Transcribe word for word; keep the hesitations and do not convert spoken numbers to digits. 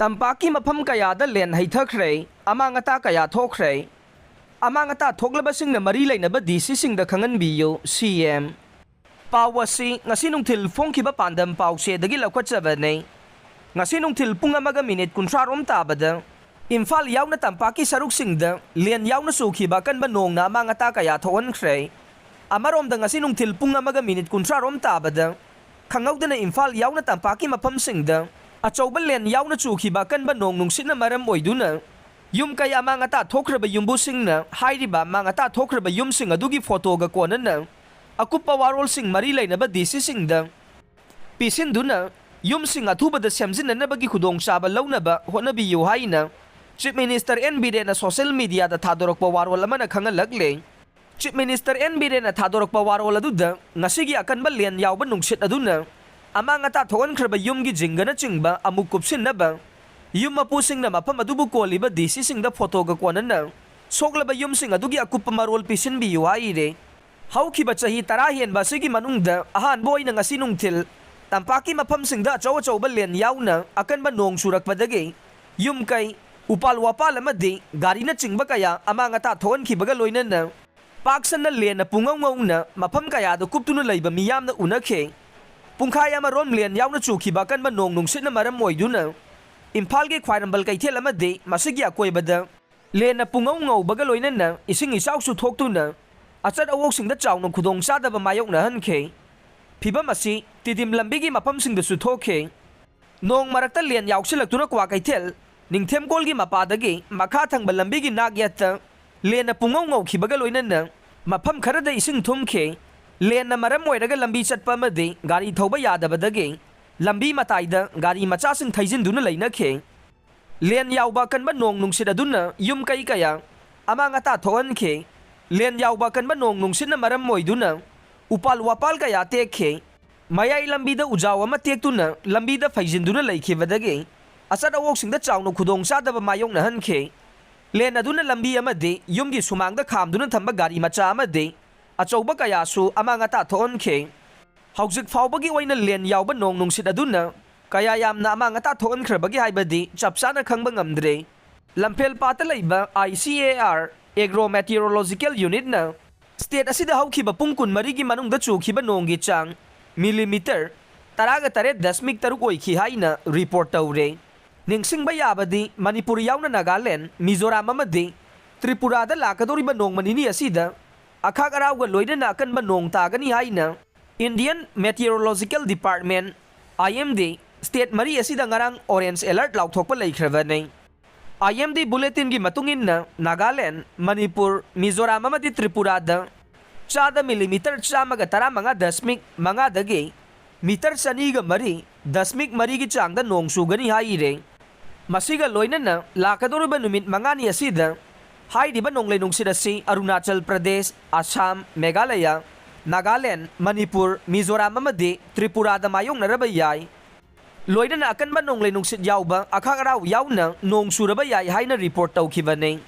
ꯇꯝꯄꯥꯛꯀꯤ ꯃꯐꯝ ꯀꯌꯥꯗ ꯂꯦꯟ ꯍꯩꯊꯈ꯭ꯔꯦ, ꯑꯃꯥꯡ ꯑꯇꯥ ꯀꯌꯥ ꯊꯣꯛꯈ꯭ꯔꯦ꯫ ꯑꯃꯥꯡ ꯑꯇꯥ ꯊꯣꯛꯂꯕꯁꯤꯡꯅ ꯃꯔꯤ ꯂꯩꯅꯕ ꯗꯤ ꯁꯤꯁꯤꯡꯗ ꯈꯪꯍꯟꯕꯤꯌꯨ, ꯁꯤ ꯑꯦꯝ꯫ ꯄꯥꯎ ꯑꯁꯤ ꯉꯁꯤ ꯅꯨꯡꯊꯤꯜ ꯐꯣꯡꯈꯤꯕ ꯄꯥꯟꯗꯝ ꯄꯥꯎꯆꯦꯗꯒꯤ ꯂꯧꯈꯠꯆꯕꯅꯤ꯫ ꯉꯁꯤ ꯅꯨꯡꯊꯤꯜ ꯄꯨꯡ ꯑꯃꯒ ꯃꯤꯅꯤꯠ ꯀꯨꯟꯊ꯭ꯔꯥ ꯔꯣꯝ ꯇꯥꯕꯗ ꯏꯝꯐꯥꯜ ꯌꯥꯎꯅ ꯇꯝꯄꯥꯛꯀꯤ ꯁꯔꯨꯛꯁꯤꯡꯗ ꯂꯦꯟ ꯌꯥꯎꯅ ꯆꯨꯈꯤꯕ ꯑꯀꯟꯕ ꯅꯣꯡꯅ ꯑꯃꯥꯡ ꯑꯇꯥ ꯀꯌꯥ ꯊꯣꯛꯍꯟꯈ꯭ꯔꯦ꯫ ꯑꯃꯔꯣꯝꯗ ꯉꯁꯤ ꯅꯨꯡꯊꯤꯜ ꯄꯨꯡ ꯑꯃꯒ ꯃꯤꯅꯤꯠ ꯀꯨꯟꯊ꯭ꯔꯥ ꯔꯣꯝ ꯇꯥꯕꯗ ꯈꯪꯍꯧꯗꯅ ꯏꯝꯐꯥꯜ ꯌꯥꯎꯅ ꯇꯝꯄꯥꯛꯀꯤ ꯃꯐꯝꯁꯤꯡꯗ ꯑꯆꯧꯕ ꯂꯦꯟ ꯌꯥꯎꯅ ꯆꯨꯈꯤꯕ ꯑꯀꯟꯕ ꯅꯣꯡ ꯅꯨꯡꯁꯤꯠꯅ ꯃꯔꯝ ꯑꯣꯏꯗꯨꯅ ꯌꯨꯝ ꯀꯩ ꯑꯃꯥꯡ ꯑꯇꯥ ꯊꯣꯛꯈ꯭ꯔꯕ ꯌꯨꯝꯕꯨꯁꯤꯡꯅ ꯍꯥꯏꯔꯤꯕ ꯑꯃꯥꯡ ꯑꯇꯥ ꯊꯣꯛꯈ꯭ꯔꯕ ꯌꯨꯝꯁꯤꯡ ꯑꯗꯨꯒꯤ ꯐꯣꯇꯣꯒ ꯀꯣꯟꯅꯅ ꯑꯀꯨꯞꯄ ꯋꯥꯔꯣꯜꯁꯤꯡ ꯃꯔꯤ ꯂꯩꯅꯕ ꯗꯤ ꯁꯤꯁꯤꯡꯗ ꯄꯤꯁꯤꯟꯗꯨꯅ ꯌꯨꯝꯁꯤꯡ ꯑꯊꯨꯕꯗ ꯁꯦꯝꯖꯤꯟꯅꯅꯕꯒꯤ ꯈꯨꯗꯣꯡꯆꯥꯕ ꯂꯧꯅꯕ ꯍꯣꯠꯅꯕꯤꯌꯨ ꯍꯥꯏꯅ ꯆꯤꯐ ꯃꯤꯅꯤꯁꯇꯔ ꯑꯦꯟ ꯕꯤꯔꯦꯟꯅ ꯁꯣꯁꯤꯌꯦꯜ ꯃꯤꯗꯤꯌꯥꯗ ꯊꯥꯗꯣꯔꯛꯄ ꯋꯥꯔꯣꯜ ꯑꯃꯅ ꯈꯪꯍꯜꯂꯛꯂꯦ꯫ ꯆꯤꯐ ꯃꯤꯅꯤꯁꯇꯔ ꯑꯦꯟ ꯕꯤꯔꯦꯟꯅ ꯊꯥꯗꯣꯔꯛꯄ ꯋꯥꯔꯣꯜ ꯑꯗꯨꯗ ꯉꯁꯤꯒꯤ ꯑꯀꯟꯕ ꯂꯦꯟ ꯌꯥꯎꯕ ꯅꯨꯡꯁꯤꯠ ꯑꯗꯨꯅ ꯑꯃꯥꯡ ꯑꯇꯥ ꯊꯣꯛꯍꯟꯈ꯭ꯔꯕ ꯌꯨꯝꯒꯤ ꯖꯤꯡꯒꯅꯆꯤꯡꯕ ꯑꯃꯨꯛ ꯀꯨꯞꯁꯤꯟꯅꯕ, ꯌꯨꯝ ꯃꯄꯨꯁꯤꯡꯅ ꯃꯐꯝ ꯑꯗꯨꯕꯨ ꯀꯣꯜꯂꯤꯕ ꯗꯤ ꯁꯤꯁꯤꯡꯗ ꯐꯣꯇꯣꯒ ꯀꯣꯟꯅꯅ ꯁꯣꯛꯂꯕ ꯌꯨꯝꯁꯤꯡ ꯑꯗꯨꯒꯤ ꯑꯀꯨꯞꯄ ꯃꯔꯣꯜ ꯄꯤꯁꯤꯟꯕꯤꯌꯨ ꯍꯥꯏꯔꯦ꯫ ꯍꯧꯈꯤꯕ ꯆꯍꯤ ꯇꯔꯥ ꯍꯦꯟꯕ ꯑꯁꯤꯒꯤ ꯃꯅꯨꯡꯗ ꯑꯍꯥꯟꯕ ꯑꯣꯏꯅ ꯉꯁꯤ ꯅꯨꯡꯊꯤꯜ ꯇꯝꯄꯥꯛꯀꯤ ꯃꯐꯝꯁꯤꯡꯗ ꯑꯆꯧ ꯑꯆꯧꯕ ꯂꯦꯟ ꯌꯥꯎꯅ ꯑꯀꯟꯕ ꯅꯣꯡ ꯆꯨꯔꯛꯄꯗꯒꯤ ꯌꯨꯝ ꯀꯩ, ꯎꯄꯥꯜ ꯋꯥꯄꯥꯜ ꯑꯃꯗꯤ ꯒꯥꯔꯤꯅꯆꯤꯡꯕ ꯀꯌꯥ ꯑꯃꯥꯡ ꯑꯇꯥ ꯊꯣꯛꯍꯟꯈꯤꯕꯒ ꯂꯣꯏꯅꯅ ꯄꯥꯛ ꯁꯟꯅ ꯂꯦꯟꯅ ꯄꯨꯡꯉꯧ ꯉꯧꯅ ꯃꯐꯝ ꯀꯌꯥꯗ ꯀꯨꯞꯇꯨꯅ ꯂꯩꯕ ꯃꯤꯌꯥꯝꯅ ꯎꯅꯈꯤ꯫ ꯄꯨꯡꯈꯥꯏ ꯑꯃꯔꯣꯝ ꯂꯦꯟ ꯌꯥꯎꯅ ꯆꯨꯈꯤꯕ ꯑꯀꯟꯕ ꯅꯣꯡ ꯅꯨꯡꯁꯤꯠꯅ ꯃꯔꯝ ꯑꯣꯏꯗꯨꯅ ꯏꯝꯐꯥꯜꯒꯤ ꯈ꯭ꯋꯥꯏꯔꯝꯕꯟ ꯀꯩꯊꯦꯜ ꯑꯃꯗꯤ ꯃꯁꯤꯒꯤ ꯑꯀꯣꯏꯕꯗ ꯂꯦꯟꯅ ꯄꯨꯡꯉꯧ ꯉꯧꯕꯒ ꯂꯣꯏꯅꯅ ꯏꯁꯤꯡ ꯏꯆꯥꯎꯁꯨ ꯊꯣꯛꯇꯨꯅ ꯑꯆꯠ ꯑꯋꯣꯛꯁꯤꯡꯗ ꯆꯥꯎꯅ ꯈꯨꯗꯣꯡꯆꯥꯗꯕ ꯃꯥꯌꯣꯛꯅꯍꯟꯈꯤ꯫ ꯐꯤꯚꯝ ꯑꯁꯤ ꯇꯤꯗꯤꯝ ꯂꯝꯕꯤꯒꯤ ꯃꯐꯝꯁꯤꯡꯗꯁꯨ ꯊꯣꯛꯈꯤ꯫ ꯅꯣꯡ ꯃꯔꯛꯇ ꯂꯦꯟ ꯌꯥꯎꯁꯤꯜꯂꯛꯇꯨꯅ ꯀ꯭ꯋꯥꯀꯩꯊꯦꯜ ꯅꯤꯡꯊꯦꯝꯀꯣꯜꯒꯤ ꯃꯄꯥꯗꯒꯤ ꯃꯈꯥ ꯊꯪꯕ ꯂꯝꯕꯤꯒꯤ ꯅꯥꯛ ꯌꯦꯠꯇ ꯂꯦꯟꯅ ꯄꯨꯡꯉꯧ ꯉꯧꯈꯤꯕꯒ ꯂꯣꯏꯅꯅ ꯃꯐꯝ ꯈꯔꯗ ꯏꯁꯤꯡ ꯊꯨꯝꯈꯤ꯫ ꯂꯦꯟꯅ ꯃꯔꯝ ꯑꯣꯏꯔꯒ ꯂꯝꯕꯤ ꯆꯠꯄ ꯑꯃꯗꯤ ꯒꯥꯔꯤ ꯊꯧꯕ ꯌꯥꯗꯕꯗꯒꯤ ꯂꯝꯕꯤ ꯃꯇꯥꯏꯗ ꯒꯥꯔꯤ ꯃꯆꯥꯁꯤꯡ ꯊꯩꯖꯤꯟꯗꯨꯅ ꯂꯩꯅꯈꯤ꯫ ꯂꯦꯟ ꯌꯥꯎꯕ ꯑꯀꯟꯕ ꯅꯣꯡ ꯅꯨꯡꯁꯤꯠ ꯑꯗꯨꯅ ꯌꯨꯝ ꯀꯩ ꯀꯌꯥ ꯑꯃꯥꯡ ꯑꯇꯥ ꯊꯣꯛꯍꯟꯈꯤ꯫ ꯂꯦꯟ ꯌꯥꯎꯕ ꯑꯀꯟꯕ ꯅꯣꯡ ꯅꯨꯡꯁꯤꯠꯅ ꯃꯔꯝ ꯑꯣꯏꯗꯨꯅ ꯎꯄꯥꯜ ꯋꯥꯄꯥꯜ ꯀꯌꯥ ꯇꯦꯛꯈꯤ꯫ ꯃꯌꯥꯏ ꯂꯝꯕꯤꯗ ꯎꯖꯥꯎ ꯑꯃ ꯇꯦꯛꯇꯨꯅ ꯂꯝꯕꯤꯗ ꯐꯩꯖꯤꯟꯗꯨꯅ ꯂꯩꯈꯤꯕꯗꯒꯤ ꯑꯆꯠ ꯑꯋꯣꯛꯁꯤꯡꯗ ꯆꯥꯎꯅ ꯈꯨꯗꯣꯡꯆꯥꯗꯕ ꯃꯥꯌꯣꯛꯅꯍꯟꯈꯤ꯫ ꯂꯦꯟ ꯑꯗꯨꯅ ꯂꯝꯕꯤ ꯑꯃꯗꯤ ꯌꯨꯝꯒꯤ ꯁꯨꯃꯥꯡꯗ ꯈꯥꯝꯗꯨꯅ ꯊꯝꯕ ꯒꯥꯔꯤ ꯃꯆꯥ ꯑꯃꯗꯤ ꯑꯆꯧꯕ ꯀꯌꯥꯁꯨ ꯑꯃꯥꯡ ꯑꯇꯥ ꯊꯣꯛꯍꯟꯈꯤ꯫ ꯍꯧꯖꯤꯛ ꯐꯥꯎꯕꯒꯤ ꯑꯣꯏꯅ ꯂꯦꯟ ꯌꯥꯎꯕ ꯅꯣꯡ ꯅꯨꯡꯁꯤꯠ ꯑꯗꯨꯅ ꯀꯌꯥ ꯌꯥꯝꯅ ꯑꯃꯥꯡ ꯑꯇꯥ ꯊꯣꯛꯍꯟꯈ꯭ꯔꯕꯒꯦ ꯍꯥꯏꯕꯗꯤ ꯆꯞ ꯆꯥꯅ ꯈꯪꯕ ꯉꯝꯗ꯭ꯔꯦ꯫ ꯂꯝꯐꯦꯜ ꯄꯥꯠꯇ ꯂꯩꯕ I C A R Agro Meteorological Unitꯅ state ꯑꯁꯤꯗ ꯍꯧꯈꯤꯕ ꯄꯨꯡ ꯀꯨꯟꯃꯔꯤꯒꯤ ꯃꯅꯨꯡꯗ ꯆꯨꯈꯤꯕ ꯅꯣꯡꯒꯤ ꯆꯥꯡ millimeter ꯇꯔꯥꯒ ꯇꯔꯦꯠ ꯗꯁꯃꯤꯛ ꯇꯔꯨꯛ ꯑꯣꯏꯈꯤ ꯍꯥꯏꯅ report ꯇꯧꯔꯦ꯫ ꯅꯤꯡꯁꯤꯡꯕ ꯌꯥꯕꯗꯤ, ꯃꯅꯤꯄꯨꯔ ꯌꯥꯎꯅ ꯅꯥꯒꯥꯂꯦꯟ, ꯃꯤꯖꯣꯔꯥꯝ ꯑꯃꯗꯤ ꯇ꯭ꯔꯤꯄꯨꯔꯥꯗ ꯂꯥꯛꯀꯗꯧꯔꯤꯕ ꯅꯣꯡꯃ ꯅꯤꯅꯤ ꯑꯁꯤꯗ ꯑꯈꯥꯛ ꯑꯔꯥꯎꯒ ꯂꯣꯏꯅꯅ ꯑꯀꯟꯕ ꯅꯣꯡ ꯇꯥꯒꯅꯤ ꯍꯥꯏꯅ Indian Meteorological Department, I M D, state ꯃꯔꯤ ꯑꯁꯤꯗ ꯉꯔꯥꯡ orange alert ꯂꯥꯎꯊꯣꯛꯄ ꯂꯩꯈ꯭ꯔꯕꯅꯤ꯫ I M D bulletinꯒꯤ ꯃꯇꯨꯡ ꯏꯟꯅ, ꯅꯥꯒꯥꯂꯦꯟ, ꯃꯅꯤꯄꯨꯔ, ꯃꯤꯖꯣꯔꯥꯝ ꯑꯃꯗꯤ ꯇ꯭ꯔꯤꯄꯨꯔꯥꯗ ꯆꯥꯗ millimeter ꯆꯥꯝꯃꯒ ꯇꯔꯥꯃꯉꯥ ꯗꯁꯃꯤꯛ ꯃꯉꯥꯗꯒꯤ meter ꯆꯅꯤꯒ ꯃꯔꯤ ꯗꯁꯃꯤꯛ ꯃꯔꯤꯒꯤ ꯆꯥꯡꯗ ꯅꯣꯡ ꯆꯨꯒꯅꯤ ꯍꯥꯏꯔꯦ꯫ ꯃꯁꯤꯒ ꯂꯣꯏꯅꯅ ꯂꯥꯛꯀꯗꯧꯔꯤꯕ ꯅꯨꯃꯤꯠ ꯃꯉꯥꯅꯤ ꯑꯁꯤꯗ ꯍꯥꯏꯔꯤꯕ ꯅꯣꯡꯂꯩ ꯅꯨꯡꯁꯤꯠ ꯑꯁꯤ ꯑꯔꯨꯅꯥꯆꯜ ꯄ꯭ꯔꯗꯦꯁ, ꯑꯁꯥꯝ, ꯃꯦꯘꯥꯂꯌ, ꯅꯥꯒꯥꯂꯦꯟ, ꯃꯅꯤꯄꯨꯔ, ꯃꯤꯖꯣꯔꯥꯝ ꯑꯃꯗꯤ ꯇ꯭ꯔꯤꯄꯨꯔꯥꯗ ꯃꯥꯌꯣꯛꯅꯔꯕ ꯌꯥꯏ꯫ ꯂꯣꯏꯅꯅ ꯑꯀꯟꯕ ꯅꯣꯡꯂꯩ ꯅꯨꯡꯁꯤꯠ ꯌꯥꯎꯕ ꯑꯈꯥꯛ ꯑꯔꯥꯎ ꯌꯥꯎꯅ ꯅꯣꯡ ꯆꯨꯔꯕ ꯌꯥꯏ ꯍꯥꯏꯅ report ꯇꯧꯈꯤꯕꯅꯤ꯫